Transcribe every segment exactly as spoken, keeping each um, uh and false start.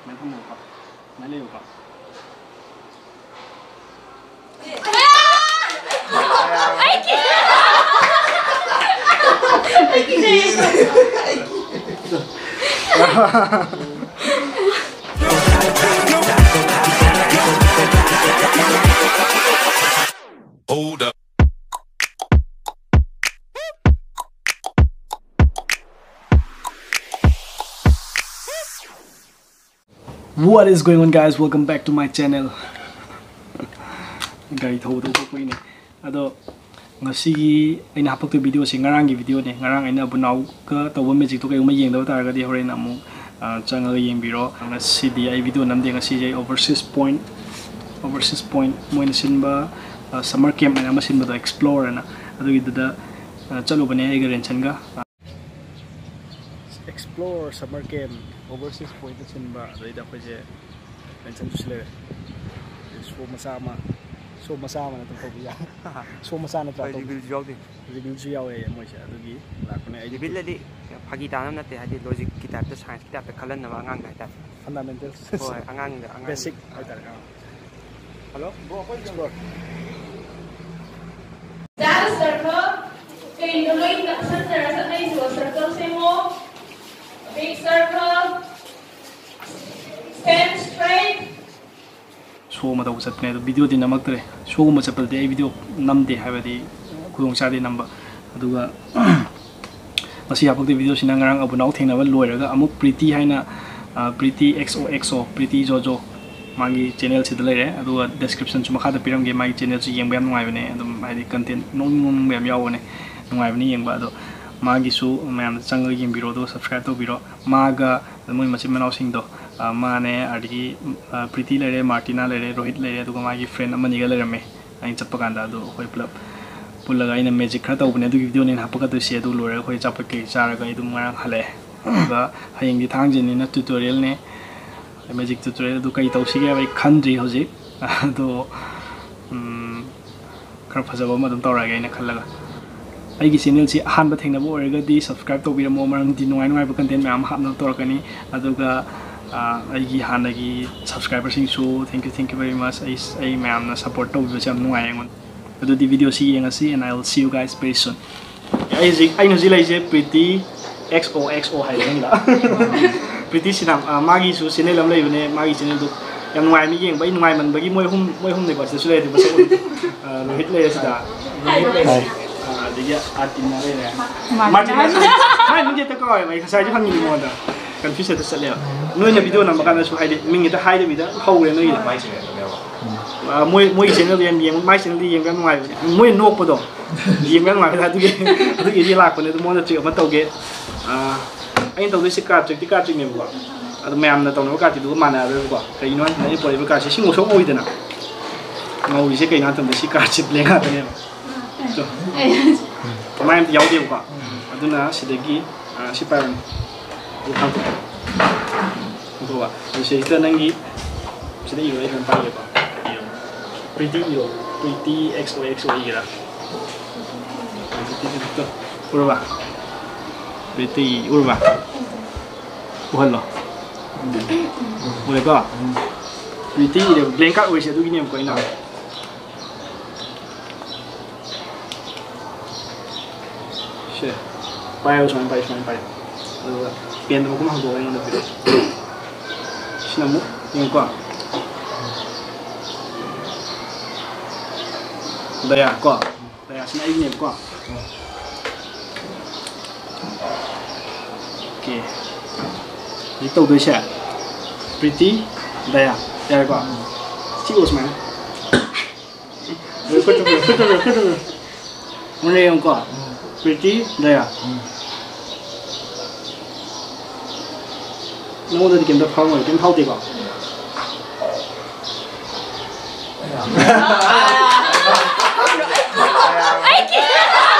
ꯁꯨꯃꯥꯏꯅ ꯊꯝꯃꯣꯕꯀꯣ꯫ ꯁꯨꯃꯥꯏꯅ ꯂꯩꯌꯨꯀꯣ꯫ Hold up. What is going on, guys? Welcome back to my channel. ꯒꯥꯔꯤ ꯊꯧꯕꯗ ꯎꯊꯣꯛꯄꯒꯤꯅꯦ꯫ ꯑꯗꯣ ꯉꯁꯤꯒꯤ ꯑꯩꯅ ꯍꯥꯄꯛꯇꯣꯏ videoꯁꯦ ꯉꯔꯥꯡꯒꯤ videoꯅꯦ꯫ ꯉꯔꯥꯡ ꯑꯩꯅ ꯑꯕꯨꯅꯥꯎꯒ ꯇꯧꯕ magicꯇꯣ ꯀꯩꯒꯨꯝꯕ ꯌꯦꯡꯗꯕ ꯇꯥꯔꯒꯗꯤ ꯍꯣꯔꯦꯟ ꯑꯃꯨꯛ, ꯑ, ꯆꯪꯉꯒ ꯌꯦꯡꯕꯤꯔꯣ꯫ ꯉꯁꯤꯗꯤ ꯑꯩ video ꯅꯝꯗꯦ꯫ ꯉꯁꯤꯁꯦ ꯑꯩ Overseas Point, Overseas Point ꯃꯣꯏꯅ ꯁꯤꯟꯕ, ꯑ, summer camp ꯍꯥꯏꯅ ꯑꯃ ꯁꯤꯟꯕꯗꯣ, Explore ꯍꯥꯏꯅ, ꯑꯗꯨꯒꯤꯗꯨꯗ, ꯑ, ꯆꯠꯂꯨꯕꯅꯦ ꯑꯩꯒ ꯔꯦꯟꯁꯟꯒ꯫ Explore Summer Camp, Overseas Pointꯅ ꯁꯤꯟꯕ, ꯑꯗꯩꯗ ꯑꯩꯈꯣꯏꯁꯦ ꯃꯦꯟꯁꯟꯁꯨ ꯁꯤ ꯂꯩꯔꯦ꯫ Show ꯃꯆꯥ ꯑꯃ, show ꯃꯆꯥ ꯑꯃ ꯅꯠꯇ꯭ꯔꯣ ꯇꯧꯕ ꯌꯥ-, show ꯃꯆꯥ ꯅꯠꯇ꯭ꯔꯥ ꯍꯣꯏ, ꯇꯧꯕ? Revealꯁꯨ ꯌꯥꯎꯗꯦ꯫ Revealꯁꯨ ꯌꯥꯎꯋꯦ ꯃꯣꯏꯁꯦ, ꯑꯗꯨꯒꯤ ꯂꯥꯛꯄꯅꯦ꯫ ꯑꯩꯗꯤ Revealꯗꯗꯤ ꯐꯥꯒꯤ ꯇꯥꯅꯕ ꯅꯠꯇꯦ, ꯍꯥꯏꯗꯤ logicꯀꯤ typeꯇ, scienceꯀꯤ typeꯇ ꯈꯜꯍꯟꯅꯕ ꯑꯉꯥꯡꯗ ꯍꯥꯏꯇꯥꯔꯦ꯫ Fundamental꯫ ꯍꯣꯏ, ꯑꯉꯥꯡꯗ, ꯑꯉꯥꯡ basic ꯍꯥꯏꯇꯥꯔꯦ꯫ ꯑꯥ꯫ Hello, bro, ꯑꯩꯈꯣꯏ Explore꯫ That circle, ꯀꯩꯅꯣ ꯂꯣꯏ ꯅꯛꯁꯟꯅꯔ ꯆꯠꯅꯩꯁꯤꯕꯣ? Circle ꯁꯦꯝꯃꯣ꯫ Big circle. Stand straight. Show ꯑꯃ ꯇꯧꯕ ꯆꯠꯄꯅꯦ, ꯑꯗꯣ videoꯗꯤ ꯅꯝꯃꯛꯇ꯭ꯔꯦ꯫ Showꯒꯨꯝꯕ ꯆꯠꯄꯗꯗꯤ ꯑꯩ video ꯅꯝꯗꯦ, ꯍꯥꯏꯕꯗꯤ ꯈꯨꯗꯣꯡ ꯆꯥꯗꯦ ꯅꯝꯕ꯫ ꯑꯗꯨꯒ ꯉꯁꯤ ꯍꯥꯄꯛꯇꯣꯏ videoꯁꯤꯅ ꯉꯔꯥꯡ ꯑꯕꯨꯅꯥꯎ ꯊꯦꯡꯅꯕ ꯂꯣꯏꯔꯒ ꯑꯃꯨꯛ ꯄ꯭ꯔꯤꯇꯤ ꯍꯥꯏꯅ, ꯑ, Preeti X O X O, Preeti ꯖꯣꯖꯣ, ꯃꯥꯒꯤ channelꯁꯤꯗ ꯂꯩꯔꯦ꯫ ꯑꯗꯨꯒ descriptionꯁꯨ ꯃꯈꯥꯗ ꯄꯤꯔꯝꯒꯦ, ꯃꯥꯒꯤ channelꯁꯨ ꯌꯦꯡꯕ ꯌꯥꯝ ꯅꯨꯡꯉꯥꯏꯕꯅꯦ꯫ ꯑꯗꯨꯝ ꯍꯥꯏꯗꯤ content ꯅꯣꯛꯅꯤꯡ ꯅꯣꯛꯅꯤꯡꯕ ꯌꯥꯝ ꯌꯥꯎꯕꯅꯦ, ꯅꯨꯡꯉꯥꯏꯕꯅꯤ ꯌꯦꯡꯕ꯫ ꯑꯗꯣ ꯃꯥꯒꯤꯁꯨ ꯃꯌꯥꯝꯅ ꯆꯪꯉꯒ ꯌꯦꯡꯕꯤꯔꯣ, ꯑꯗꯨꯒ subscribe ꯇꯧꯕꯤꯔꯣ꯫ ꯃꯥꯒ ꯃꯣꯏ ꯃꯆꯤꯟ ꯃꯅꯥꯎꯁꯤꯡꯗꯣ, ꯑ, ꯃꯥꯅꯦ, ꯑꯗꯒꯤ, ꯑ, ꯄ꯭ꯔꯤꯇꯤ ꯂꯩꯔꯦ, ꯃꯥꯔꯇꯤꯅꯥ ꯂꯩꯔꯦ, ꯔꯣꯍꯤꯠ ꯂꯩꯔꯦ, ꯑꯗꯨꯒ ꯃꯥꯒꯤ friend ꯑꯃꯅꯤꯒ ꯂꯩꯔꯝꯃꯦ꯫ ꯑꯩꯅ ꯆꯠꯄ ꯀꯥꯟꯗ ꯑꯗꯨ ꯑꯩꯈꯣꯏ ꯄꯨꯂꯞ ꯄꯨꯜꯂꯒ ꯑꯩꯅ magic ꯈꯔ ꯇꯧꯕꯅꯦ꯫ ꯑꯗꯨꯒꯤ videoꯅꯦ ꯑꯩꯅ ꯍꯥꯞꯄꯛꯀꯗꯣꯏꯁꯦ꯫ ꯑꯗꯨ ꯂꯣꯏꯔꯒ ꯑꯩꯈꯣꯏ ꯑꯆꯥꯄꯣꯠ ꯀꯩ ꯆꯥꯔꯒ ꯑꯩ ꯑꯗꯨꯝ ꯉꯔꯥꯡ ꯍꯜꯂꯛꯑꯦ꯫ ꯑꯗꯨꯒ ꯍꯌꯦꯡꯗꯤ ꯊꯥꯡꯖꯅꯤꯅ tutorialꯅꯦ꯫ Magic tutorial ꯑꯗꯨ ꯀꯩ ꯇꯧꯁꯤꯒꯦ ꯍꯥꯏꯕ ꯑꯩ ꯈꯟꯗ꯭ꯔꯤ ꯍꯧꯖꯤꯛ꯫ ꯑꯗꯣ, ꯎꯝ, ꯈꯔ ꯐꯖꯕ ꯑꯃ ꯑꯗꯨꯝ ꯇꯧꯔꯛꯑꯒꯦ ꯑꯩꯅ ꯈꯜꯂꯒ꯫ ꯑꯩꯒꯤ channelꯁꯤ ꯑꯍꯥꯟꯕ ꯊꯦꯡꯅꯕ ꯑꯣꯏꯔꯒꯗꯤ subscribe ꯇꯧꯕꯤꯔꯝꯃꯣ, ꯃꯔꯝꯗꯤ ꯅꯨꯡꯉꯥꯏ ꯅꯨꯡꯉꯥꯏꯕ content ꯃꯌꯥꯝ ꯑꯃ ꯍꯥꯞꯅꯕ ꯇꯧꯔꯛꯀꯅꯤ꯫ ꯑꯗꯨꯒ ꯑꯥ, ꯑꯩꯒꯤ ꯍꯥꯟꯅꯒꯤ subscriberꯁꯤꯡꯁꯨ thank you, thank you very much. ꯑꯩ, ꯑꯩ ꯃꯌꯥꯝꯅ support ꯇꯧꯕꯤꯕꯁꯦ ꯌꯥꯝ ꯅꯨꯡꯉꯥꯏ ꯑꯩꯉꯣꯟꯗ꯫ ꯑꯗꯨꯗꯤ videoꯁꯤ ꯌꯦꯡꯉꯁꯤ, and I will see you guys very soon. ꯑꯩ ꯍꯧꯖꯤꯛ, ꯑꯩꯅ ꯍꯧꯖꯤꯛ ꯂꯩꯔꯤꯁꯦ Preeti X O X O ꯍꯥꯏꯕ ꯈꯪꯗ? ꯄ꯭ꯔꯤꯇꯤ ꯁꯤꯅꯥꯝ, ꯑꯥ, ꯃꯥꯒꯤꯁꯨ channel ꯑꯃ ꯂꯩꯕꯅꯦ, ꯃꯥꯒꯤ channelꯗꯨ ꯌꯥꯝ ꯅꯨꯡꯉꯥꯏ, ꯃꯤ ꯌꯦꯡꯕ꯫ ꯑꯩ ꯅꯨꯡꯉꯥꯏꯃꯟꯕꯒꯤ ꯃꯣꯏ ꯑꯍꯨꯝ, ꯃꯣꯏ ꯑꯍꯨꯝꯅꯦꯀꯣ ꯁꯤꯗꯁꯨ ꯂꯩꯔꯦ, ꯃꯁꯛ ꯑꯣꯏꯗꯦ꯫ ꯑꯥ, ꯔꯣꯍꯤꯠ ꯂꯩꯔꯦ ꯁꯤꯗ꯫ ꯔꯣꯍꯤꯠ ꯂꯩꯔꯦ꯫ ꯍꯥꯏ꯫ ꯑꯥ, ꯑꯗꯒꯤ ꯑꯥꯔꯇꯤꯅꯥ ꯂꯩꯔꯦ꯫ ꯃꯥꯔꯇꯤꯅꯥ꯫ ꯃꯥꯔꯇꯤꯅꯥ꯫ ꯃꯥꯏ ꯃꯤꯡꯁꯦ ꯍꯦꯛꯇ ꯀꯥꯎꯋꯦꯕ, ꯑꯩ ꯉꯁꯥꯏꯁꯨ ꯍꯪꯉꯤꯅꯤ ꯃꯉꯣꯟꯗ꯫ Confuse ꯍꯦꯛꯇ ꯆꯠꯂꯦꯕ꯫ ꯅꯣꯏꯅ video ꯅꯝꯕ ꯀꯥꯟꯗꯁꯨ ꯍꯥꯏꯗꯤ ꯃꯤꯡ ꯍꯦꯛꯇ ꯍꯥꯏꯗꯕꯤꯗ ꯍꯧꯔꯦ ꯅꯣꯏꯒꯤꯗꯣ꯫ ꯃꯥꯏ channelꯗꯨꯅꯦꯕ꯫ ꯑꯥ, ꯃꯣꯏ, ꯃꯣꯏꯒꯤ channelꯗꯨ ꯌꯥꯝ ꯌꯦꯡꯉꯨ, ꯃꯥꯏ channelꯗꯤ ꯌꯦꯡꯕ ꯌꯥꯝ ꯅꯨꯡꯉꯥꯏꯕꯅꯦ꯫ ꯃꯣꯏ ꯅꯣꯛꯄꯗꯣ ꯌꯦꯡꯕ ꯌꯥꯝ ꯅꯨꯡꯉꯥꯏꯕꯅꯦ꯫ ꯑꯗꯨꯒꯤ, ꯑꯗꯨꯒꯤ ꯑꯩ ꯂꯥꯛꯄꯅꯦ꯫ ꯑꯗꯨ ꯃꯉꯣꯟꯗ trick ꯑꯃ ꯇꯧꯒꯦ꯫ ꯑꯥ, ꯑꯩꯅ ꯇꯧꯗꯣꯏꯁꯦ card trickꯇꯤ card trickꯅꯦꯕꯀꯣ꯫ ꯑꯗꯣ ꯃꯌꯥꯝꯅ ꯇꯧꯅꯕ cardꯇꯤ ꯑꯗꯨꯒ ꯃꯥꯟꯅꯔꯔꯣꯏꯕꯀꯣ꯫ ꯀꯩꯒꯤꯅꯣ ꯍꯥꯏꯕ ꯃꯇꯝꯗ ꯑꯩꯅ ꯄꯣꯔꯛꯏꯕ cardꯁꯦ ꯁꯤ ꯉꯧꯁꯣꯛ ꯉꯧꯏꯗꯅ꯫ ꯉꯧꯔꯤꯁꯦ ꯀꯩꯅꯣ ꯍꯥꯏꯕ ꯃꯇꯝꯗ ꯁꯤ cardꯁꯦ blank ꯉꯥꯛꯇꯅꯦꯕ꯫ ꯇꯣ꯫ ꯃꯥꯏ ꯑꯝꯇ ꯌꯥꯎꯗꯦꯕꯀꯣ꯫ ꯑꯗꯨꯅ ꯁꯤꯗꯒꯤ, ꯑꯥ, ꯁꯤ ꯄꯥꯏꯔꯣꯅꯦ꯫ ꯑꯗꯨ ꯍꯥꯡꯇꯣꯛꯑꯣ꯫ ꯍꯥꯡꯇꯣꯛꯑꯣ꯫ ꯑꯗꯨ ꯁꯤꯗꯩꯁꯤꯗ ꯅꯪꯒꯤ ꯁꯤꯗ ꯏꯔꯣ, ꯑꯩ ꯑꯗꯨꯝ ꯄꯥꯏꯒꯦꯀꯣ꯫ ꯄ꯭ꯔꯤꯇꯤ ꯏꯔꯣ꯫ Preeti X O X O ꯏꯒꯦꯔꯥ? ꯇꯣ꯫ ꯎꯔꯕ? ꯄ꯭ꯔꯤꯇꯤ ꯎꯔꯕ? ꯎꯍꯜꯂꯣ꯫ ꯎꯔꯦꯀꯣ? ꯄ꯭ꯔꯤꯇꯤ ꯏꯔꯦ, blank card ꯑꯣꯏꯁꯦ ꯑꯗꯨꯒꯤꯅꯦꯕꯀꯣ ꯑꯩꯅ꯫ ꯁꯦ, ꯄꯥꯏꯌꯣ, ꯁꯨꯃꯥꯏꯅ ꯄꯥꯏꯌꯣ, ꯁꯨꯃꯥꯏꯅ ꯄꯥꯏꯌꯣ꯫ ꯑꯗꯨꯒ penꯗꯣ ꯃꯈꯨꯝ ꯍꯥꯡꯗꯣꯛꯑꯒ ꯑꯩꯉꯣꯟꯗ ꯄꯤꯔꯛꯑꯣ꯫ ꯁꯤꯅ ꯑꯃꯨꯛ ꯌꯦꯡꯉꯨꯀꯣ꯫ ꯗꯌꯥ ꯀꯣ꯫ ꯗꯌꯥꯁꯤꯅ ꯑꯩꯒꯤꯅꯦꯕꯀꯣ꯫ OK꯫ ꯍꯧꯖꯤꯛ ꯇꯧꯗꯣꯏꯁꯦ ꯄ꯭ꯔꯤꯇꯤ, ꯗꯌꯥ꯫ ꯌꯥꯔꯦꯀꯣ? ꯁꯤ ꯎꯔꯣ ꯁꯨꯃꯥꯏꯅ꯫ ꯈꯨꯠꯇꯨ ꯄꯤꯔꯛꯑꯣ, ꯈꯨꯠꯇꯨ ꯄꯤꯔꯛꯑꯣ, ꯈꯨꯠꯇꯨ ꯄꯤꯔꯛꯑꯣ꯫ ꯃꯨꯟꯅ ꯌꯦꯡꯉꯨꯀꯣ꯫ ꯎꯝ꯫ ꯄ꯭ꯔꯤꯇꯤ, ꯗꯌꯥ꯫ ꯎꯝ꯫ ꯅꯉꯣꯟꯗꯗꯤ ꯀꯩꯝꯇ ꯐꯥꯎꯔꯝꯃꯣꯏ, ꯀꯩꯝ ꯐꯥꯎꯗꯦꯀꯣ?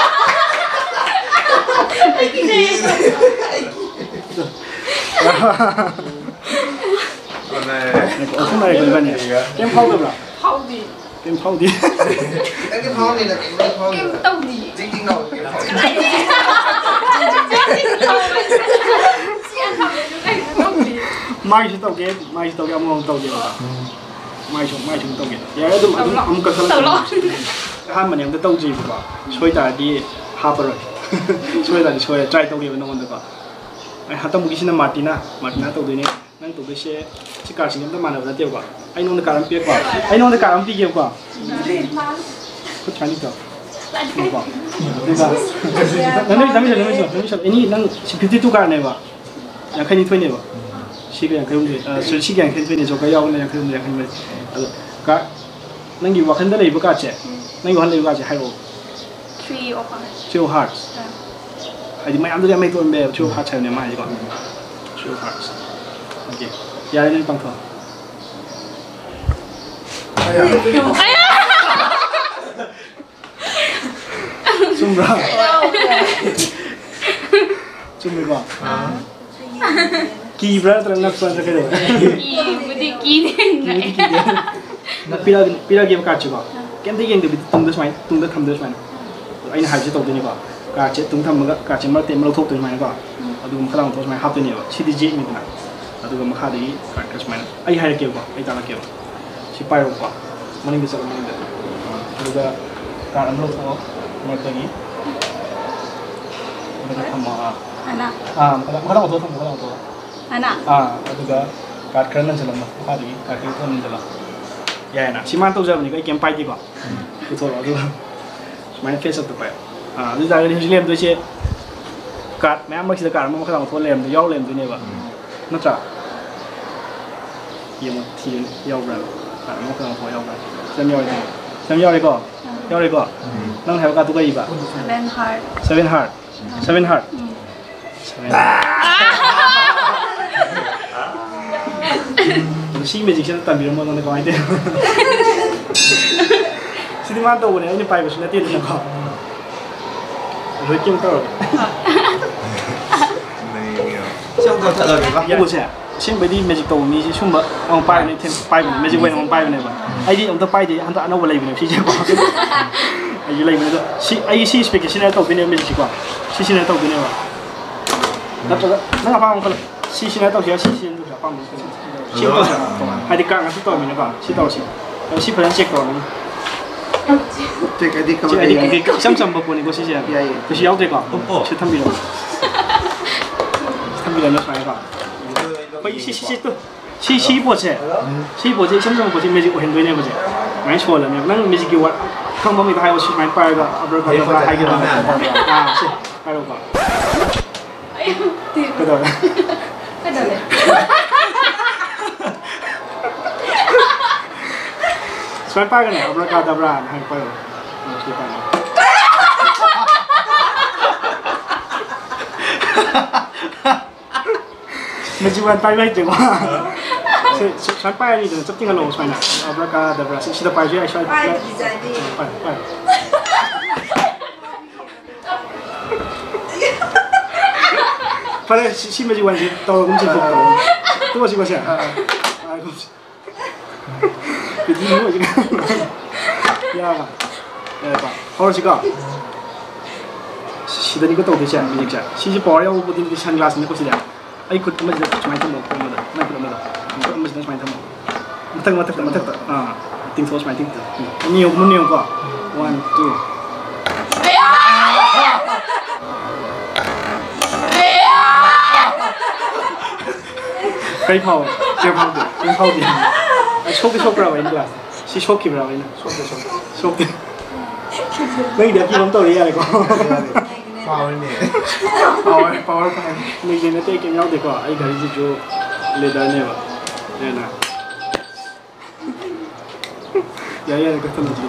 ꯉꯥꯏꯈꯣ, ꯑꯣꯟꯊꯣꯛꯅꯔꯦꯀꯣ ꯏꯕꯥꯅꯤ꯫ ꯀꯩꯝ ꯐꯥꯎꯗꯕ꯭ꯔꯥ? ꯐꯥꯎꯗꯦ꯫ ꯀꯩꯝ ꯐꯥꯎꯗꯦ꯫ ꯈꯤꯇꯪꯗꯤ ꯐꯥꯎꯔꯝꯅꯤꯗ, ꯀꯩꯝꯇ ꯐꯥꯎꯔꯝꯅꯤꯗ꯫ ꯀꯩꯝ ꯇꯧꯗꯤꯌꯦ꯫ ꯖꯤꯡ ꯖꯤꯡ ꯂꯥꯎꯋꯦ, ꯀꯩꯝ ꯐꯥꯎꯔꯝꯅꯤꯗ꯫ ꯁꯤ ꯌꯥꯝ ꯐꯥꯎꯗꯦ, ꯑꯗꯨ ꯀꯩꯝꯇ ꯇꯧꯗꯤꯌꯦ꯫ ꯃꯥꯏꯁꯨ ꯇꯧꯒꯦ, ꯃꯥꯏꯁꯨ ꯇꯧꯒꯦ, ꯑꯃꯨꯛ ꯑꯃꯨꯛ ꯇꯧꯒꯦꯕ꯫ ꯃꯥꯏꯁꯨ, ꯃꯥꯏꯁꯨ ꯑꯃꯨꯛ ꯇꯧꯒꯦ꯫ ꯌꯥꯔꯦ, ꯑꯗꯨꯝ, ꯑꯗꯨꯝ ꯇꯧꯔꯣ꯫ ꯑꯃꯨꯛ ꯀꯛꯊꯠꯂꯛꯀꯦ꯫ ꯇꯧꯔꯣ꯫ ꯑꯍꯥꯟꯕꯅꯦ, ꯑꯝꯇ ꯇꯧꯗ꯭ꯔꯤꯕꯀꯣ꯫ ꯁꯣꯏ ꯇꯥꯔꯗꯤ ꯍꯥꯞꯄꯔꯣꯏ꯫ ꯁꯣꯏ ꯇꯥꯔꯗꯤ ꯁꯣꯏꯔꯦ, try ꯇꯧꯒꯦꯕ ꯅꯉꯣꯟꯗꯀꯣ꯫ ꯑꯩ ꯍꯟꯗꯛꯃꯨꯛꯀꯤꯁꯤꯅ ꯃꯥꯔꯇꯤꯅꯥ, ꯃꯥꯔꯇꯤꯅꯥ ꯇꯧꯗꯣꯏꯅꯦ꯫ ꯅꯪ ꯇꯧꯗꯣꯏꯁꯦ ꯁꯤ cardꯁꯤꯡꯁꯦ ꯑꯝꯇ ꯃꯥꯟꯅꯕ ꯅꯠꯇꯦꯕꯀꯣ꯫ ꯑꯩ ꯅꯉꯣꯟꯗ card ꯑꯃ ꯄꯤꯔꯛꯀꯣ꯫ ꯑꯩ ꯅꯉꯣꯟꯗ card ꯑꯃ ꯄꯤꯒꯦꯕꯀꯣ꯫ ꯈꯨꯠ ꯁꯨꯃꯥꯏꯅ ꯇꯧ꯫ ꯌꯦꯡꯉꯨꯀꯣ꯫ ꯑꯗꯨꯒ ꯅꯪ, ꯅꯪ, ꯅꯪ, ꯅꯪ, ꯅꯪ, ꯅꯪ, ꯑꯦꯅꯤ ꯅꯪ ꯁꯤ fifty two cardꯅꯦꯕ꯫ ꯌꯥꯡꯈꯩꯅꯤꯊꯣꯏꯅꯦꯕ꯫ ꯁꯤꯒ ꯌꯥꯡꯈꯩꯍꯨꯝꯗꯣꯏ, ꯑ, ꯁꯣꯔꯤ, ꯁꯤꯒ ꯌꯥꯡꯈꯩꯅꯤꯊꯣꯏꯅꯦ, ꯖꯣꯀꯔ ꯌꯥꯎꯕꯅ ꯌꯥꯡꯈꯩꯍꯨꯝꯗꯣꯏ, ꯌꯥꯡꯈꯩꯃꯔꯤ꯫ ꯑꯗꯣ card, ꯅꯪꯒꯤ ꯋꯥꯈꯜꯗ ꯂꯩꯕ cardꯁꯦ, ꯎꯝ꯫ ꯅꯪꯒꯤ ꯋꯥꯈꯜꯗ ꯂꯩꯕ cardꯁꯦ ꯍꯥꯏꯔꯛꯑꯣ꯫ Three of hearts꯫ Three of hearts꯫ ꯑꯥ꯫ ꯍꯥꯏꯗꯤ ꯃꯌꯥꯝꯗꯨꯗꯤ ꯑꯃ ꯍꯦꯛꯇ ꯑꯣꯏꯔꯝꯕ ꯌꯥꯏꯕ, three of hearts ꯍꯥꯏꯕꯅꯦ ꯃꯥ ꯍꯥꯏꯁꯦꯀꯣ꯫ Three of hearts꯫ Okay꯫ ꯌꯥꯔꯦ, ꯅꯪ ꯄꯥꯡꯊꯣꯛꯑꯣ꯫ ꯆꯨꯝꯕ꯭ꯔꯥ? ꯆꯨꯝꯃꯤꯀꯣ? ꯑꯥ꯫ ꯀꯤꯕ꯭ꯔꯥ ꯅꯠꯇ꯭ꯔꯒ ꯉꯛꯄ꯭ꯔꯥ ꯅꯠꯇ꯭ꯔꯒ ꯀꯩꯗꯧꯕ? ꯀꯤꯕꯨꯗꯤ ꯀꯤꯗꯦ, ꯀꯤꯕꯨꯗꯤ ꯉꯛꯑꯦ꯫ ꯀꯤꯗꯦ꯫ ꯅꯪ ꯄꯤꯔꯛꯑꯒꯦ, ꯄꯤꯔꯛꯑꯒꯦꯕ cardꯁꯦꯀꯣ꯫ ꯑꯥ꯫ ꯀꯩꯝꯇ ꯌꯦꯡꯗꯕꯤꯗ ꯇꯨꯡꯗ ꯁꯨꯃꯥꯏꯅ, ꯇꯨꯡꯗ ꯊꯝꯗꯣꯏ ꯁꯨꯃꯥꯏꯅ꯫ ꯑꯩꯅ ꯍꯥꯏꯕꯁꯦ ꯇꯧꯗꯣꯏꯅꯤꯀꯣ꯫ Cardꯁꯦ ꯇꯨꯡ ꯊꯝꯃꯒ cardꯁꯦ ꯃꯔꯛꯇ ꯑꯃ ꯂꯧꯊꯣꯛꯇꯣꯏꯅꯤ ꯁꯨꯃꯥꯏꯅꯀꯣ꯫ ꯎꯝ꯫ ꯑꯗꯨꯒ ꯃꯈꯥ ꯇꯥꯅ ꯁꯨꯃꯥꯏꯅ ꯍꯥꯞꯇꯣꯏꯅꯦꯕ꯫ ꯁꯤꯗꯤ ꯖꯦꯛꯅꯤꯗꯅ꯫ ꯑꯗꯨꯒ ꯃꯈꯥꯗꯒꯤ cardꯀ ꯁꯨꯃꯥꯏꯅ꯫ ꯑꯩ ꯍꯥꯏꯔꯛꯀꯦꯕꯀꯣ, ꯑꯩ ꯇꯥꯛꯂꯛꯀꯦꯕ꯫ ꯁꯤ ꯄꯥꯏꯔꯣꯀꯣ꯫ ꯃꯅꯤꯡꯗ ꯆꯠꯂꯣ, ꯃꯅꯤꯡꯗ꯫ ꯑꯗꯨꯒ card ꯑꯃ ꯂꯧꯊꯣꯛꯑꯣ, ꯃꯔꯛꯇꯒꯤ꯫ ꯑꯗꯨꯒ ꯊꯝꯃꯣ, ꯑꯥ꯫ ꯑꯅꯥ꯫ ꯑꯥ, ꯃꯈꯥꯗ, ꯃꯈꯥꯗ ꯑꯣꯟꯊꯣꯛꯑꯣ, ꯊꯝꯃꯣ, ꯃꯈꯥꯗ ꯑꯣꯟꯊꯣꯛꯑꯣ꯫ ꯑꯅꯥ꯫ ꯑꯥ, ꯑꯗꯨꯒ card ꯈꯔ ꯅꯟꯁꯤꯜꯂꯝꯃꯣ, ꯃꯈꯥꯗꯒꯤ card ꯈꯔ ꯅꯟꯁꯤꯜꯂꯣ꯫ ꯌꯥꯏꯅ? ꯁꯤ ꯃꯥꯅ ꯇꯧꯖꯕꯅꯤꯀꯣ, ꯑꯩ ꯀꯩꯝ ꯄꯥꯏꯗꯦꯀꯣ꯫ ꯄꯨꯊꯣꯔꯛꯑꯣ, ꯑꯗꯨꯒ ꯁꯨꯃꯥꯏꯅ face upꯇ ꯄꯥꯏꯌꯣ꯫ ꯑꯥ, ꯑꯗꯨ ꯑꯣꯏꯇꯥꯔꯒꯗꯤ ꯍꯧꯖꯤꯛ ꯂꯩꯔꯝꯗꯣꯏꯁꯦ card ꯃꯌꯥꯝ ꯃꯔꯛꯁꯤꯗ card ꯑꯃ ꯃꯈꯥꯗ ꯑꯣꯟꯊꯣꯛꯑ ꯂꯩꯔꯝꯗꯣꯏ-, ꯌꯥꯎꯔ ꯂꯩꯔꯝꯗꯣꯏꯅꯦꯕ꯫ ꯅꯠꯇ꯭ꯔꯥ? ꯌꯦꯡꯉꯣ, ꯊꯤꯌꯨꯅꯦ, ꯌꯥꯎꯕ꯭ꯔꯥ? ꯀꯅꯥꯅꯣ, ꯀꯅꯥꯅꯣ ꯌꯥꯎꯕ꯭ꯔꯥ? ꯁꯤꯗ ꯑꯃ ꯌꯥꯎꯔꯦ, ꯁꯤꯗ ꯑꯃ ꯌꯥꯎꯔꯦꯀꯣ? ꯌꯥꯎꯔꯦꯀꯣ? ꯎꯝ꯫ ꯅꯪ ꯍꯥꯏꯕ cardꯇꯨ ꯀꯔꯤꯕ? Seven heart꯫ Seven heart? ꯎꯝ꯫ Seven heart? ꯎꯝ꯫ Seven heart꯫ ꯑꯗꯣ ꯁꯤ magicꯁꯦ ꯑꯝꯇ ꯇꯝꯕꯤꯔꯝꯃꯣ ꯑꯩꯉꯣꯟꯗ ꯀꯃꯥꯏꯅ ꯇꯧꯔꯤꯅꯣ? ꯁꯤꯗꯤ ꯃꯥꯅ ꯇꯧꯕꯅꯦ, ꯑꯩꯅ ꯄꯥꯏꯕꯁꯨ ꯅꯠꯇꯦꯗꯅꯀꯣ꯫ ꯔꯣꯍꯤꯠꯀꯤ ꯑꯃꯨꯛ ꯇꯧꯔꯒꯦ꯫ ꯅꯩꯌꯦ꯫ ꯁꯤ ꯑꯃꯨꯛ ꯀꯛꯊꯠꯂꯒꯦꯀꯣ꯫ ꯎꯁꯦ, ꯑꯁꯦꯡꯕꯩꯗꯤ magic ꯇꯧꯕ ꯃꯤꯁꯦ ꯁꯨꯝꯕ ꯑꯃ ꯄꯥꯏꯕꯅꯦ, ꯊꯦꯡ-, ꯄꯥꯏꯕꯅꯦ, magic wine ꯑꯃ ꯄꯥꯏꯕꯅꯦꯕ꯫ ꯑꯩꯗꯤ ꯑꯝꯇ ꯄꯥꯏꯗꯦ, ꯍꯟꯗꯛ ꯑꯅꯧꯕ ꯂꯩꯕꯅꯦ ꯁꯤꯁꯦꯀꯣ꯫ ꯑꯩꯁꯨ ꯂꯩꯕꯅꯦ ꯑꯗꯣ, ꯁꯤ, ꯑꯩ ꯁꯤ specꯁꯦ ꯁꯤꯖꯤꯟꯅꯔ ꯇꯧꯗꯣꯏꯅꯦꯕ magicꯁꯦꯀꯣ꯫ ꯁꯤ ꯁꯤꯖꯤꯟꯅꯔ ꯇꯧꯗꯣꯏꯅꯦꯕ꯫ ꯅꯠꯇ꯭ꯔꯒ ꯅꯪ ꯑꯄꯥꯝꯕ ꯑꯃ ꯈꯜꯂꯣ꯫ ꯁꯤꯁꯤꯅ ꯇꯧꯁꯤꯔꯥ, ꯁꯤꯁꯤꯅ ꯇꯧꯁꯤꯔꯥ, ꯑꯄꯥꯝꯕ ꯁꯤꯁꯤꯅ ꯇꯧꯁꯤꯔꯥ? ꯁꯤ ꯇꯧꯁꯤꯔꯥ? ꯍꯥꯏꯗꯤ ꯀꯥꯡ ꯉꯥꯛꯇ ꯇꯧꯔꯝꯃꯤꯅꯀꯣ, ꯁꯤ ꯇꯧꯔꯁꯤ꯫ ꯑꯗꯣ ꯁꯤ ꯐꯖꯅ ꯆꯦꯛ ꯇꯧꯔꯝꯃꯅꯤ꯫ ꯆꯦꯛ ꯍꯥꯏꯗꯤ ꯁꯤ ꯀꯃꯥꯏꯅ ꯍꯥꯏꯗꯤ ꯇꯧꯔꯤꯅꯣ? ꯏꯆꯝ ꯆꯝꯕ ꯄꯣꯠꯅꯤꯀꯣ ꯁꯤꯁꯦ꯫ ꯌꯥꯏꯌꯦ꯫ ꯀꯩꯁꯨ ꯌꯥꯎꯗꯦꯀꯣ? ꯎꯞꯄꯣ꯫ ꯁꯤ ꯊꯝꯕꯤꯔꯣ꯫ ꯁꯤ ꯊꯝꯕꯤꯔꯣ ꯁꯨꯃꯥꯏꯅꯀꯣ꯫ ꯑꯩꯈꯣꯏ ꯁꯤ, ꯁꯤ, ꯁꯤ, ꯇꯨ꯫ ꯁꯤ, ꯁꯤ ꯄꯣꯠꯁꯦ꯫ ꯁꯤ ꯄꯣꯠꯁꯦ ꯏꯆꯝ ꯆꯝꯕ ꯄꯣꯠꯁꯦ ꯃꯦꯖꯤꯛ ꯑꯣꯏꯍꯟꯗꯣꯏꯅꯦꯕ ꯁꯦ꯫ ꯁꯨꯃꯥꯏꯅ ꯁꯣꯜꯂꯅꯦꯕ꯫ ꯅꯪ ꯃꯦꯖꯤꯛꯀꯤ ꯋꯥꯔꯗ ꯈꯪꯕ ꯃꯤꯗ ꯍꯥꯏꯌꯣ, ꯁꯤ ꯁꯨꯃꯥꯏꯅ ꯄꯥꯏꯔꯒ ꯑꯕ꯭ꯔ ꯀꯗꯕ꯭ꯔ ꯍꯥꯏꯒꯗꯕꯅꯦ꯫ ꯑꯥ, ꯁꯦ, ꯍꯥꯏꯔꯣꯀꯣ꯫ ꯑꯩ ꯇꯤꯟ꯫ ꯀꯩꯗꯧꯔꯦ? ꯀꯩꯗꯧꯔꯦ? ꯁꯨꯃꯥꯏꯅ ꯄꯥꯏꯒꯅꯦ, ꯑꯕ꯭ꯔꯥ ꯀꯥꯗꯕ꯭ꯔꯥꯅ ꯍꯥꯏꯅ ꯄꯥꯏꯔꯣ꯫ ꯁꯤ ꯄꯥꯏꯔꯣ꯫ ꯃꯦꯖꯤꯛ ꯋꯥꯟ ꯄꯥꯏꯕ ꯍꯩꯇꯦꯀꯣ꯫ ꯁꯤ, ꯁꯤ, ꯁꯨꯃꯥꯏꯅ ꯄꯥꯏꯔꯅꯤꯗꯅ, ꯆꯞ ꯇꯤꯡꯍꯜꯂꯣ ꯁꯨꯃꯥꯏꯅ꯫ ꯑꯕ꯭ꯔꯥ ꯀꯥꯗꯕ꯭ꯔꯥ? ꯁꯤ, ꯁꯤꯗ ꯄꯥꯏꯁꯨ ꯌꯥꯏ, ꯁ꯭ꯋꯥꯏꯗ꯫ ꯄꯥꯏꯗ꯭ꯔꯗꯤ ꯆꯥꯏꯅꯤ꯫ ꯄꯥꯏ, ꯄꯥꯏ꯫ ꯐꯔꯦ, ꯁꯤ, ꯁꯤ ꯃꯦꯖꯤꯛ ꯋꯥꯟꯁꯦ ꯇꯧꯔꯒꯨꯝꯁꯤ, ꯇꯧꯔꯒꯨꯝꯁꯤ꯫ ꯇꯣꯛꯑꯁꯤꯀꯣ ꯁꯦ꯫ ꯑꯥ꯫ ꯑꯥ, ꯇꯣꯛꯑꯁꯤ꯫ ꯕꯤꯗꯤ ꯃꯣꯏꯁꯦ꯫ ꯌꯥꯔꯕ? ꯌꯥꯔꯦꯀꯣ? ꯍꯧꯔꯁꯤꯀꯣ? ꯁꯤꯗꯅꯤꯀꯣ ꯇꯧꯗꯣꯏꯁꯦ, ꯃꯦꯖꯤꯛꯁꯦ꯫ ꯁꯤꯁꯦ ꯄꯋꯥꯔ ꯌꯥꯎꯕ ꯄꯣꯠꯇꯤ ꯅꯠꯇꯦ, ꯁꯟ ꯒ꯭ꯂꯥꯁꯅꯤꯀꯣ ꯁꯤꯗ꯫ ꯑꯩ ꯈꯨꯠ ꯑꯃꯁꯤꯗ ꯁꯨꯃꯥꯏꯅ ꯊꯝꯃꯣ, ꯈꯨꯠ ꯑꯃꯗ꯫ ꯅꯪ ꯈꯨꯠ ꯑꯃꯗ꯫ ꯈꯨꯠ ꯑꯃꯁꯤꯗ ꯁꯨꯃꯥꯏꯅ ꯊꯝꯃꯣ꯫ ꯃꯊꯛ, ꯃꯊꯛꯇ, ꯃꯊꯛꯇ꯫ ꯑꯥ꯫ ꯇꯤꯡꯊꯣꯛꯑꯣ, ꯁꯨꯃꯥꯏꯅ ꯇꯤꯡꯊꯣꯛꯑꯣ꯫ ꯃꯨꯟꯅ ꯌꯦꯡꯉꯨ, ꯃꯨꯟꯅ ꯌꯦꯡꯉꯨꯀꯣ꯫ One, two꯫ ꯀꯔꯤ ꯐꯥꯎꯋꯦ? ꯀꯔꯤ ꯐꯥꯎꯗꯦ? ꯀꯔꯤ ꯐꯥꯎꯗꯦ? ꯑꯩ ꯁꯣꯛꯇꯤ ꯁꯣꯛꯄ꯭ꯔꯕ ꯑꯩꯅ ꯒ꯭ꯂꯥꯁ? ꯁꯤ ꯁꯣꯛꯈꯤꯕ꯭ꯔꯕ ꯑꯩꯅ? ꯁꯣꯛꯇꯦ, ꯁꯣꯛꯇꯦ꯫ ꯁꯣꯛꯇꯦ꯫ ꯅꯪꯒꯤꯗꯤ ꯑꯀꯤꯕ ꯑꯃ ꯇꯧꯔꯦ, ꯌꯥꯔꯦꯀꯣ? ꯌꯥꯔꯦ꯫ ꯄꯥꯋꯔꯅꯦ꯫ ꯄꯥꯋꯔ, ꯄꯥꯋꯔ ꯄꯥꯏꯕ꯫ ꯅꯪꯒꯤ ꯅꯠꯇꯦ, ꯀꯩꯝ ꯌꯥꯎꯗꯦꯀꯣ꯫ ꯑꯩ ꯘꯔꯤꯁꯤꯁꯨ ꯂꯦꯗꯔꯅꯦꯕ꯫ ꯂꯦꯗꯔꯅ꯫ ꯌꯥꯔꯦ, ꯌꯥꯔꯦ, ꯀꯛꯊꯠꯂꯣ ꯑꯗꯨꯗꯤ꯫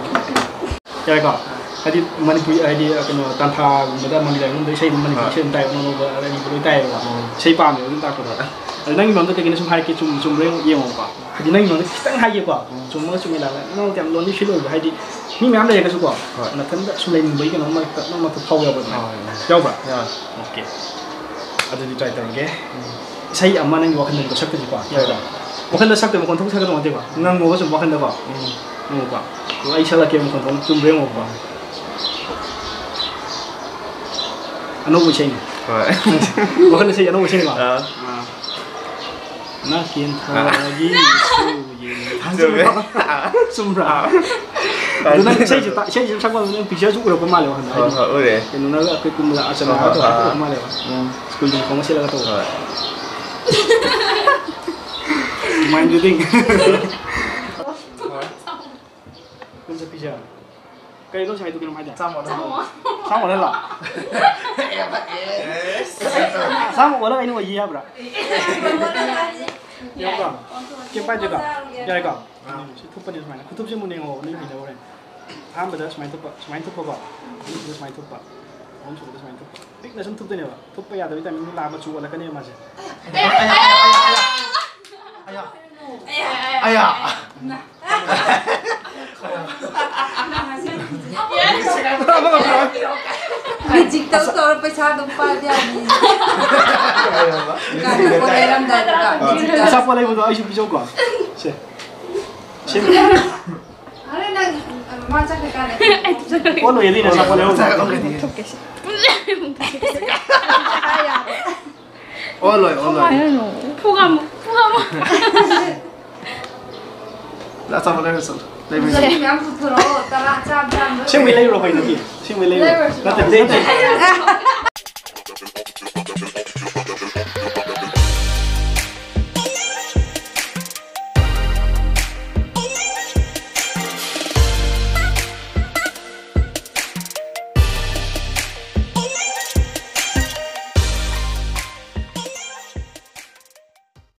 ꯌꯥꯔꯦꯀꯣ? ꯍꯥꯏꯗꯤ ꯃꯅꯤꯄꯨꯔꯤ, ꯍꯥꯏꯗꯤ ꯀꯩꯅꯣ, ꯇꯥꯟꯊꯥꯒꯨꯝꯕꯗ, ꯃꯟꯗꯤꯔꯒꯨꯝꯕꯗ ꯏꯁꯩ ꯑꯗꯨꯝ ꯃꯅꯤꯄꯨꯔꯤ ꯍꯣꯏ꯫ ꯏꯁꯩ ꯑꯗꯨꯝ ꯇꯥꯏꯌꯦꯕ, ꯑꯅꯧꯕ ꯑꯔꯤꯕ ꯂꯣꯏ ꯇꯥꯏꯌꯦꯕꯀꯣ꯫ ꯎꯝ꯫ ꯏꯁꯩ ꯄꯥꯝꯃꯦꯕ ꯑꯗꯨꯝ ꯇꯥꯛꯄꯗꯣ꯫ ꯑꯗꯣ ꯅꯪꯒꯤ ꯃꯔꯝꯗ ꯀꯩꯀꯩꯅꯣ ꯁꯨꯝ ꯍꯥꯏꯔꯛꯀꯦ, ꯆꯨꯝ-, ꯆꯨꯝꯕ꯭ꯔꯥ ꯌꯦꯡꯉꯣ-, ꯌꯦꯡꯉꯣꯕꯀꯣ꯫ ꯍꯥꯏꯗꯤ ꯅꯪꯒꯤ ꯃꯔꯝꯗ ꯈꯤꯇꯪ ꯍꯥꯏꯒꯦꯀꯣ꯫ ꯎꯝ꯫ ꯆꯨꯝꯃꯒ ꯆꯨꯝꯃꯦ ꯂꯥꯜꯂꯦ꯫ ꯅꯪ ꯌꯥꯝ ꯂꯣꯟꯂꯤ ꯐꯤꯜ ꯑꯣꯏꯕ, ꯍꯥꯏꯗꯤ ꯃꯤ ꯃꯌꯥꯝ ꯂꯩꯔꯒꯁꯨꯀꯣ, ꯍꯣꯏ꯫ ꯅꯊꯟꯗ ꯁꯨꯝ ꯂꯩꯅꯤꯡꯕꯒꯤ ꯀꯩꯅꯣ ꯃꯔꯛꯇ ꯅꯪ ꯃꯔꯛꯇ ꯐꯥꯎꯕ ꯌꯥꯎꯕ꯭ꯔꯥ ꯑꯗꯨꯃꯥꯏꯅ? ꯍꯣꯏ, ꯍꯣꯏ꯫ ꯌꯥꯎꯕ꯭ꯔꯥ? ꯌꯥꯎꯋꯦ꯫ ꯑꯣꯀꯦ꯫ ꯑꯗꯨꯗꯤ ꯇ꯭ꯔꯥꯏ ꯇꯧꯔꯒꯦ꯫ ꯎꯝ꯫ ꯏꯁꯩ ꯑꯃ ꯅꯪꯒꯤ ꯋꯥꯈꯜꯗ ꯁꯛꯇꯣꯏꯁꯤꯀꯣ꯫ ꯌꯥꯏꯀꯣ? ꯌꯥꯏ꯫ ꯋꯥꯈꯜꯗ ꯁꯛꯇꯣꯏ ꯃꯈꯣꯟ ꯊꯣꯛ ꯁꯛꯀꯗꯧ ꯅꯠꯇꯦꯀꯣ꯫ ꯎꯝ꯫ ꯉꯪꯉꯣꯕ ꯁꯨꯝ ꯋꯥꯈꯜꯗꯀꯣ꯫ ꯎꯝ꯫ ꯉꯪꯉꯨꯀꯣ꯫ ꯑꯗꯣ ꯑꯩ ꯁꯛꯂꯛꯀꯦ ꯃꯈꯣꯟ ꯊꯣꯛ ꯆꯨꯝꯕ꯭ꯔꯥ ꯌꯦꯡꯉꯣꯀꯣ꯫ ꯑꯅꯧꯕ ꯏꯁꯩꯅꯤ꯫ ꯍꯣꯏ꯫ ꯋꯥꯈꯜ ꯏꯁꯩ ꯑꯅꯧꯕ ꯏꯁꯩꯅꯤꯀꯣ꯫ ꯑꯥ꯫ ꯅꯥꯀꯦꯟ ꯊꯥꯒꯤ ꯏꯁꯩ ꯌꯦꯡꯉꯤ꯫ ꯆꯨꯝꯃꯦ꯫ ꯆꯨꯝꯕ꯭ꯔꯥ? ꯑꯥ꯫ ꯑꯗꯨ ꯅꯪ ꯏꯁꯩꯁꯦ ꯇꯥ- ꯏꯁꯩꯁꯦ ꯁꯨꯝ ꯁꯛꯄ ꯅꯪ ꯄꯤꯛꯆꯔꯁꯨ ꯎꯔꯛꯄ ꯃꯥꯜꯂꯦ ꯋꯥꯈꯜꯗ꯫ ꯍꯣꯏ, ꯍꯣꯏ, ꯎꯔꯦ꯫ ꯀꯩꯅꯣꯅꯒ ꯑꯩꯈꯣꯏ ꯀꯨꯝꯕꯗ ꯑꯥꯔꯆꯅꯥꯒ ꯍꯣꯏ, ꯍꯣꯏ, ꯇꯧꯕ ꯍꯣꯏ꯫ ꯎꯔꯛꯄ ꯃꯥꯜꯂꯦꯕ꯫ ꯎꯝ꯫ ꯁ꯭ꯀꯨꯜ ꯌꯨꯅꯤꯐꯣꯔꯝꯒ ꯁꯦꯠꯂꯒ ꯇꯧꯕ꯫ ꯍꯣꯏ꯫ Main reading. ꯀꯨꯟ ꯆꯠꯄꯤꯁꯦ꯫ ꯀꯩꯅꯣ ꯁꯥꯏꯗꯣ ꯀꯩꯅꯣꯝ ꯍꯥꯏꯗꯥꯏ? ꯆꯥꯝꯃ ꯑꯣꯟꯍꯜꯂꯣ꯫ ꯆꯥꯝꯃ ꯑꯣꯟꯍꯜꯂꯣ? ꯆꯥꯝꯃ ꯑꯣꯜꯂꯒ ꯑꯩꯅ ꯑꯣꯏꯈꯤ ꯌꯥꯕ꯭ꯔꯥ? ꯌꯥꯕ꯭ꯔꯣ? ꯀꯩꯝ ꯄꯥꯏꯗꯦꯀꯣ? ꯌꯥꯔꯦꯀꯣ? ꯁꯤ ꯊꯨꯞꯄꯅꯤ ꯁꯨꯃꯥꯏꯅ꯫ ꯈꯨꯊꯨꯞꯁꯦ ꯃꯨꯟꯅ ꯌꯦꯡꯉꯣ, ꯅꯣꯏ ꯍꯩꯅꯧ ꯍꯣꯔꯦꯟ꯫ ꯑꯍꯥꯟꯕꯗ ꯁꯨꯃꯥꯏꯅ ꯊꯨꯞꯄ, ꯁꯨꯃꯥꯏꯅ ꯊꯨꯞꯄꯀꯣ꯫ ꯑꯅꯤꯁꯨꯕꯗ ꯁꯨꯃꯥꯏꯅ ꯊꯨꯞꯄ꯫ ꯑꯍꯨꯝꯁꯨꯕꯗ ꯁꯨꯃꯥꯏꯅ ꯊꯨꯞꯄ꯫ ꯄꯤꯛꯅ ꯁꯨꯝ ꯊꯨꯞꯇꯣꯏꯅꯦꯕ꯫ ꯊꯨꯞꯄ ꯌꯥꯗꯕꯒꯤ ꯇꯥꯏꯃꯤꯡꯗꯨ ꯂꯥꯛꯑꯒ ꯃꯆꯨ ꯑꯣꯜꯂꯛꯀꯅꯦꯕ ꯃꯥꯁꯦ꯫ ꯑꯌꯥ꯫ ꯃꯦꯖꯤꯛ ꯇꯧ ꯇꯧꯔ ꯄꯩꯁꯥ ꯑꯗꯨꯝ ꯄꯥꯏꯕ ꯌꯥꯅꯤ꯫ ꯀꯥꯟꯅ ꯄꯣꯠ ꯂꯩꯔꯝꯗꯥꯏꯗ ꯃꯦꯖꯤꯛ ꯇꯧ꯫ ꯑꯆꯥꯄꯣꯠ ꯂꯩꯕꯗꯣ ꯑꯩꯁꯨ ꯄꯤꯖꯧꯀꯣ꯫ ꯁꯦ꯫ ꯁꯦ꯫ ꯑꯔꯦ ꯅꯪ ꯃꯥ ꯆꯠꯈ꯭ꯔꯀꯥꯟꯗ꯫ ꯑꯣ, ꯂꯣꯏꯔꯦ, ꯑꯗꯨꯏꯅꯦ ꯑꯆꯥꯄꯣꯠ ꯂꯩꯍꯧꯗꯣ꯫ ꯑꯣꯜꯂꯣꯏ, ꯑꯣꯜꯂꯣꯏ꯫ ꯐꯨꯒꯥꯃꯨ ꯐꯨꯒꯥꯃꯨ꯫ ꯑꯆꯥꯄꯣꯠ ꯂꯩꯔꯨ ꯆꯠꯂꯨ꯫ ꯂꯩꯕ꯭ꯔꯥ? ꯆꯠꯂꯤ ꯃꯌꯥꯝ ꯄꯨꯊꯣꯔꯛꯑꯣ꯫ ꯇꯔꯥ ꯆꯥꯕ ꯌꯥꯝꯕ꯫ ꯁꯦꯡꯕꯩ ꯂꯩꯔꯨꯔꯣ ꯀꯩꯅꯣꯒꯤ? ꯁꯦꯡꯕꯩ ꯂꯩꯔꯨꯔꯣ꯫ ꯅꯠꯇꯦ, ꯅꯠꯇꯦ꯫